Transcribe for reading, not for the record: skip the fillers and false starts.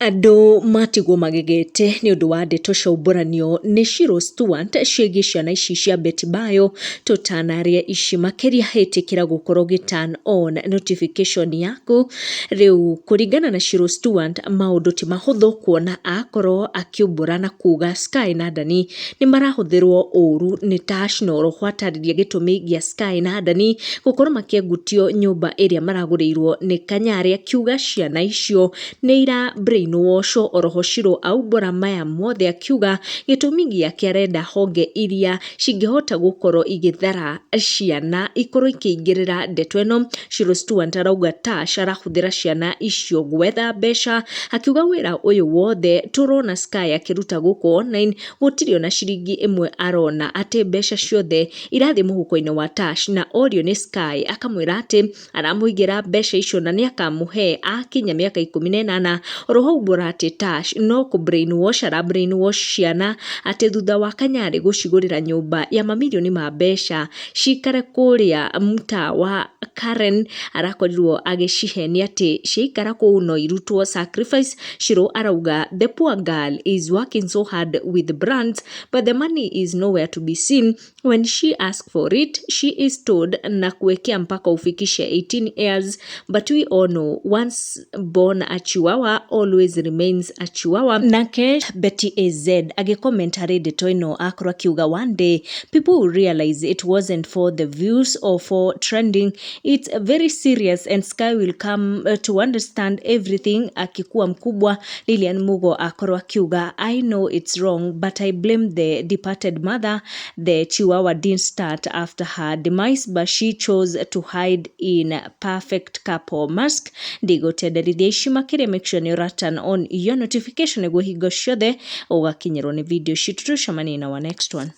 Andũ matigwo magegete nĩ ũndũ wa ndeto cia umbũranio nĩ Shiro Stuart ciĩgiĩ ciana ici cia Betty Bayo. Tũtanarĩa ici makĩria, ĩtĩkĩra gũkorwo ũgĩ turn on notification yaku. Rĩu kũringana na Shiro Stuart, maũndũ ti mahũthũ kuona akorwo akiumbũra na kuga Sky na Dani nĩ marahũthĩrwo ũru nĩ Tash, na oroho atarĩria gĩtũmi gĩa Sky na Dani gũkorwo makĩengutio nyũmba ĩrĩa maragũrĩirwo nĩ Kanyarĩ, akiuga ciana icio nĩ ira brain wash. Oroho Shiro aumbũra maya mothe akiuga gĩtũmi gĩake arenda honge iria cingĩhota gũkorwo igĩthara ciana ikorwo ikĩingĩrĩra ndeto ĩno. Shiro Stuart arauga Tash arahũthĩra ciana icio gwetha mbeca, akiuga wĩra ũyũ wothe tũrona Sky akĩruta gũkũ online gũtirĩ ona ciringi ĩmwe arona, atĩ mbeca ciothe irathiĩ mũhuko-inĩ wa Tash, na orio nĩ Sky akamwĩra atĩ aramũigĩra mbeca icio na nĩ akamũhe akinya mĩaka 18. Oroho aumbũra atĩ Tash no kũ brain wash ara brain wash ciana, atĩ thutha wa Kanyarĩ gũcigũrĩra nyũmba ya mamirioni ma mbeca cikare kũrĩa mtaa wa Karen, arakorirwo agĩcihenia atĩ ciaikara kũu no irutwo sacrifice. Shiro arauga the poor girl is working so hard with brands, but the money is nowhere to be seen. When she asks for it, she is told na kuwekea mpaka ufikishe 18 years, but we all know once born a chihuahua always remains a chihuahua. Nake Betty AZ agĩcomment harĩ ndeto ĩno akorwo akiuga, "One day people will realize it wasn't for the views or for trending. It's very serious and Sky will come to understand everything akikuwa mkubwa." Lilian Mugo akorwo akiuga, "I know it's wrong, but I blame the departed mother. The chihuahua didn't start after her demise, but she chose to hide in perfect couple mask." Ndigũtenderithia ici makĩria, make sure nĩ ũra turn on your notification nĩguo hingo ciothe ũgakinyĩrwo nĩ video citũ. Tũcemanie na our next one.